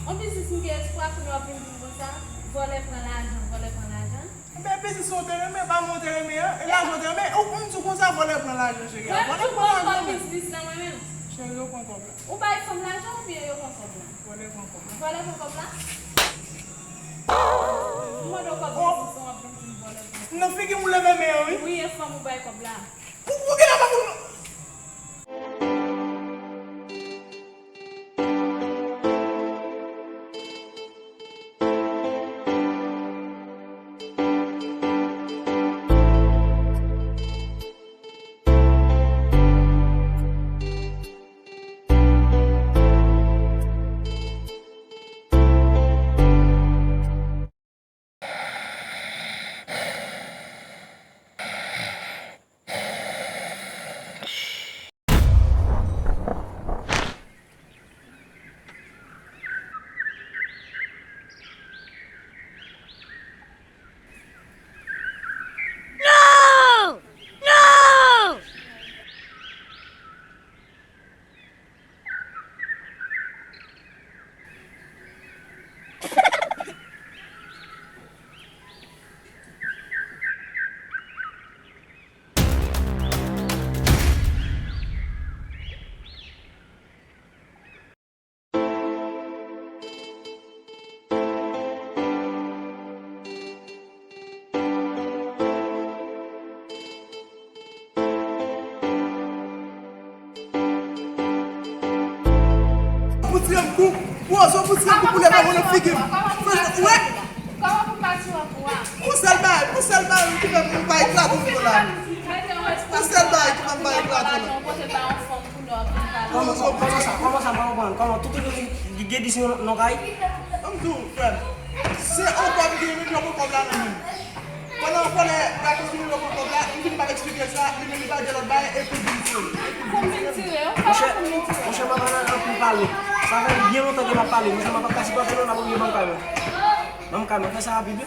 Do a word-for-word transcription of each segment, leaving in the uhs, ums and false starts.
On biznis m gen espwa kounye w ap vin di m konsa, vòlè pran lajan, vòlè pran lajan. Enben, biznis ou te renmen, pa mwen ou te renmen an, e lajan ou te renmen, ou m di w konsa, vòlè pran lajan, cheri. Mwen m tou pran kòb biznis lan mwen menm. Cheri, yo pran kòb la. Ou bay fanm lajan oubyen yo pran kòb la? Vòlè pran kòb la. Vòlè pran kòb la? M mande w kòb biznis lan, w ap vin di m vòlè pran kòb la. Nan figi m ou leve men an, wi. Wi, e fanm ou bay kòb la. Ou, ou gen la pa pou nou. Pou tire m kou, pou ozo pou tire m kou pou leve mwen nan figi m. Franchman, ou wè? Kòman pou pa tire w kou a? Yon sèl bagay, yon sèl bagay ki fè m pa eklate w la. Yon sèl bagay ki fè m pa eklate w la. Kòman, kòman sa, kòman sa, m pa konprann. Kòman tout moun ki gen dis nan kay? Ann di w, frè m, se ankò m gen men yo pran kòb la nan men m. Pandan ankò lè Gatos vini yo pran kòb la, m vin pa l eksplike sa, li menm li pa gen lòt bagay, epi l vin tire m. Epi l vin tire m. Monchè, monchè, m ap ann anpil pale. Sa fè byen lontan ke m ap pale. Monchè, m ap ap ka sipòte non, n ap oblije ban m kay mwen. Ban m kay mwen, fè sa rapid wi.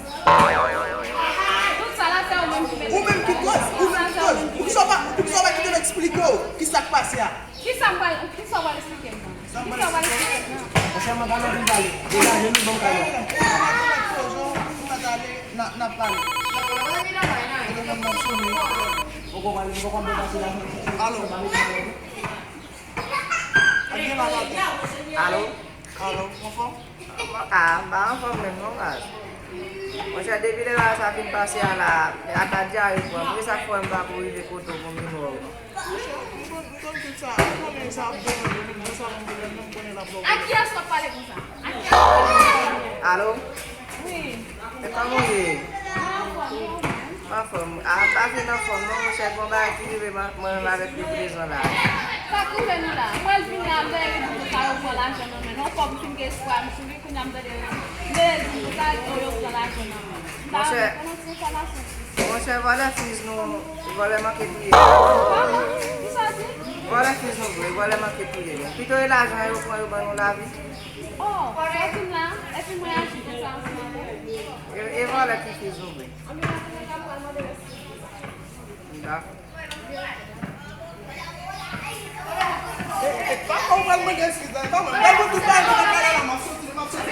Tout sa la, se ou menm ki mete. Ou menm ki koz, ou menm ki koz. Poukisa w pa, poukisa w pa kite m eksplike w kisa k pase a? Kisa m pral, kisa w pral eksplike m nan? Kisa w pral eksplike m nan? Monchè, mwen pa nan vin pale. Degaje nou, ban m kay mwen. N ap pale. Telefòn nan sone. Alo. Alo. Alo, anfòm? Ah, m pa anfòm menm non, baz. Monchè, depi lè bagay sa fin pase a la, ata dyare pran m. Poukisa k fè m pa pou rive kote w pou m vin wè w non? Monchè, m konn, m konn tout sa. M konnen sa ap bon, men sa pa yon pwoblèm non, m konnen l ap bon. A kiyès w ap pale konsa? A kiyès w ap pale konsa? Alo? Wi. E kòman w ye? Mwen anfòm, wi, ou menm? Mwen anfòm. A, m pa fin anfòm non, monchè, gon bagay ki rive mwen, mwen menm avèk li prezan la. Sa k rive nou la? Mwen vin la, m tande yo di konsa yo pran lajan nan men nou. Kòm m fin gen espwa m sou li, kounye a m tande yo, yo di konsa yo, yo pran lajan nan men nou. M pa renmen konnen ti enfòmasyon. Monchè, vòlè fiz nou, vòlè manke touye. Pardon? Kisa w di? Vòlè fiz nou vre, vòlè manke touye nou. Pito e lajan yo pran yo ban nou lavi. Oh, sa w di m la, epi mwen aji konsa ansanm avè w? E, e vòlè ki fiz nou vre. Anben, m ap pral mande lè si. Dakò. E, e, pa, pa w pral mande eskiz la, e pa mwen. Mwen, mwen, tout bagay mwen pral la, m ap soti, m ap soti.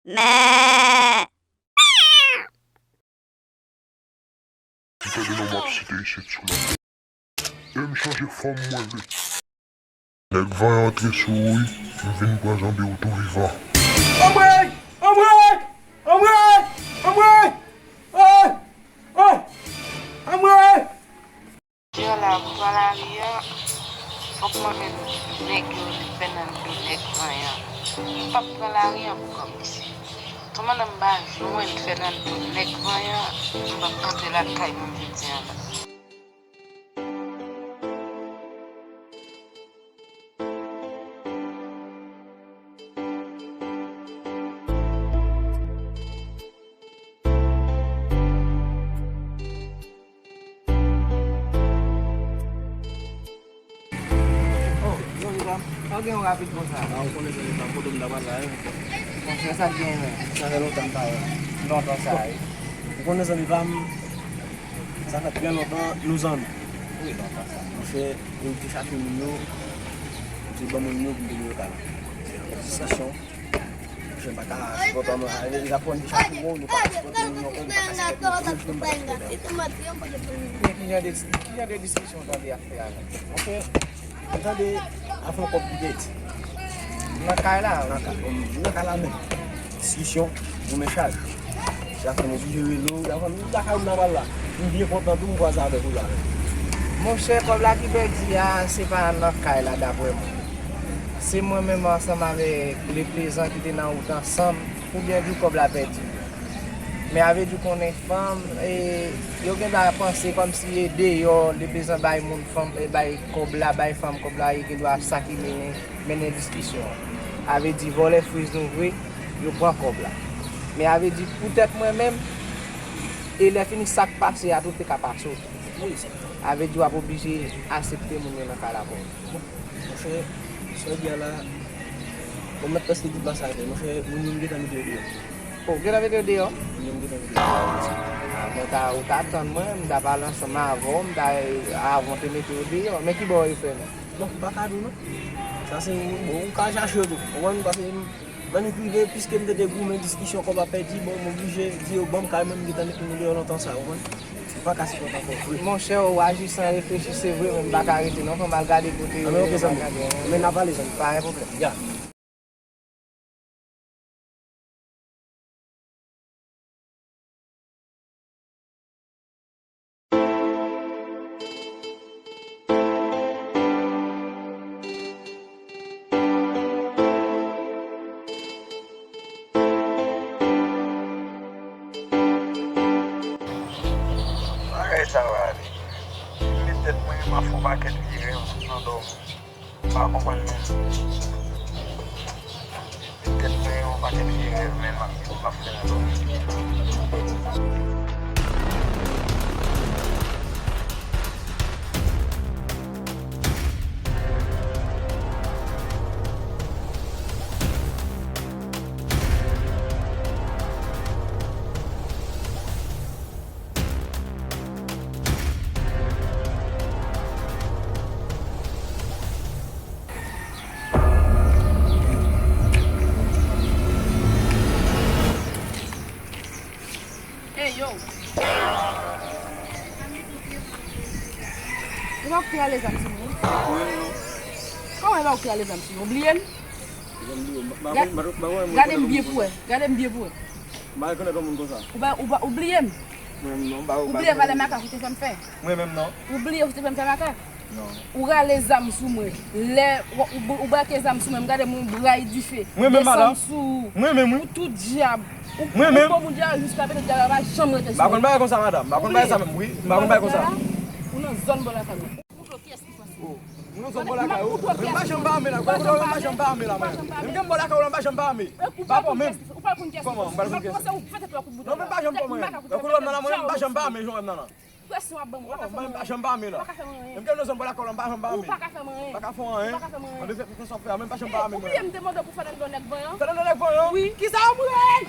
Mè. Ki tande non m ap site isit sou la. E m chanje fòm mwen vre. Nèg vanyan antre sou ou wi, m vin pran zanmi w tou vivan. Anmwey! Anmwey! Anmwey! Anmwey! Ay! Ay! Anmwey! Jodi a la, pou pran lari a, fòk mwen jwenn nèg yo li fè nan do nèg vanyan. M p ap pran lari a pou kòb misye. Toupandan m pa jwenn fè nan do nèg vanyan, m p ap antre lakay mwen jodi a la. Sa w gen yon rapid konsa? A, ou konnen zanmi pa m, kote m ta pral la, wi. Monchè, sa k gen menm? Sa fè lontan m pa wè l. Lontan sa, wi. Ou konnen zanmi pa m, sa fè trè lontan nou zanmi. Wi, lontan sa. Monchè, e ou te chache moun yo, ou te ban mwen yo pou m te gen lokal. Diskisyon. Monchè, m pa ka sipòte anmwe. Avè, avè, avè, nou pa ka sipòte moun yo, m pa ka sipòte moun yo, m pa ka sipòte moun yo. Men ki jan de, ki jan de diskisyon w tande y ap fè avè m? Monchè, m tande afè yon kòb ki pèdi. Nan kay la? Nan kay, nan kay la menm. Diskisyon, goumen chaj. Sa fè m oblije rele w, sa fè m lakay ou m nan pral la. M byen kontan tou m kwaze avèk ou la. Monchè, kòb la ki pèdi a, se pa nan kay la, daprè mwen. Se mwen menm ansanm avèk Leplezan ki te nan wout ansanm, pou byen di w kòb la pèdi. Men avè di w konnen fanm, e, yo gen dwa panse kòmsi e deyò, Leplezan bay moun fanm, e bay kòb la, bay fanm kòb la, e gen dwa ap sa ki mennen, mennen diskisyon an. Avè di vòlè friz nou vre, yo pran kòb la. Men avè di poutèt mwen menm, e lè fini sa k pase a tou te ka pase w tou. Avè di w ap oblije aksepte moun yo nan kay la pou ou. Monchè, sa w di a la, bon, m mèt prèske di pa sa vre. Monchè, moun yo m gentan mete yo deyò. O, w gentan mete yo deyò? Moun yo m gentan mete yo deyò. A, bon, ta, ou ta tann mwen, m ta pale ansanm avè w, m ta, avan w te mete yo deyò. Men ki bò yo fèmen? Bon, m pa ka di w non. Sa se, bon, ou ka chache yo tou. Ou konprann? Paske m, nan nèg prive, piske m te, te goumen diskisyon kòb la pèdi, bon, m oblije di yo ban m kay mwen, m gentan mete moun deyò lontan sa, ou konprann? M pa ka sipòte ankò vre. Monchè, ou aji san reflechi, se vre, men m pa ka rete non, fò m al gade kote yo ye, m al gade. Men n a pale, zanmi. Pa gen pwoblèm. Ya. Bagay sa va ale. Li tèt mwen, m ap fè yon pakèt vye rèv nan dòmi. M pa konprann menm. Petèt mwen yon pakèt vye rèv, men m ap, m ap fè nan dòmi. Ey, yo! E pa ou ki te rale zam sou mwen? Mwen menm non. Kòman e pa ou ki te rale zam sou mwen? Ou bliye m? Gade m byen pou wè. Gade m byen pou wè. M pa rekonèt yon moun konsa. Ou pa, ou pa, ou bliye m? Mwen menm non, m pa, ou bliye valè makak ou te fè m fè? Mwen menm non. Ou bliye ou te fè m fè makak? Non. Ou rale zam sou mwen. Lè ou, ou, ou brake zam sou mwen, m gade m yon bray dife. Mwen menm, madanm. Desann sou ou. Mwen menm, wi. Ou tou dyab. Ou, mwen menm. Ou bon moun dyab, jiska petèt dyab la pa janm rete sou ou. M pa konn bagay konsa, madanm. M pa konn bagay sa menm, wi. M pa konn bagay konsa. Ou nan zòn bò lakay mwen. Ou koute kiyès ki panse. Oh, nou zòn bò lakay ou. Men m pa janm pa ame la. Kote w m pa janm pa ame la, mwen. Menm gen m bò lakay ou la, m pa janm pa ame. Pa pran menm. Kòman? M pa konn kiyès ki panse. Non, men m pa janm pran mwen. Kote w m nan la, mwen, m pa janm pa ame, jan w wè m nan la. Presyon ap ban m, ou pa ka fè mwen anyen. Mwen, m pa janm pa ame la. Ou pa ka fè mwen anyen. Menm ke nou zòn bò lakay ou la, m pa janm pa ame. Ou pa ka fè mwen anyen. Ou pa ka fè mwen anyen. An de fèt, fè sa w fè a, men m pa janm pa ame mwen. Ou bliye m te mande w pou fè nan dlo nèg vanyan? Fè nan dlo nèg vanyan? Wi. Kisa w mwen?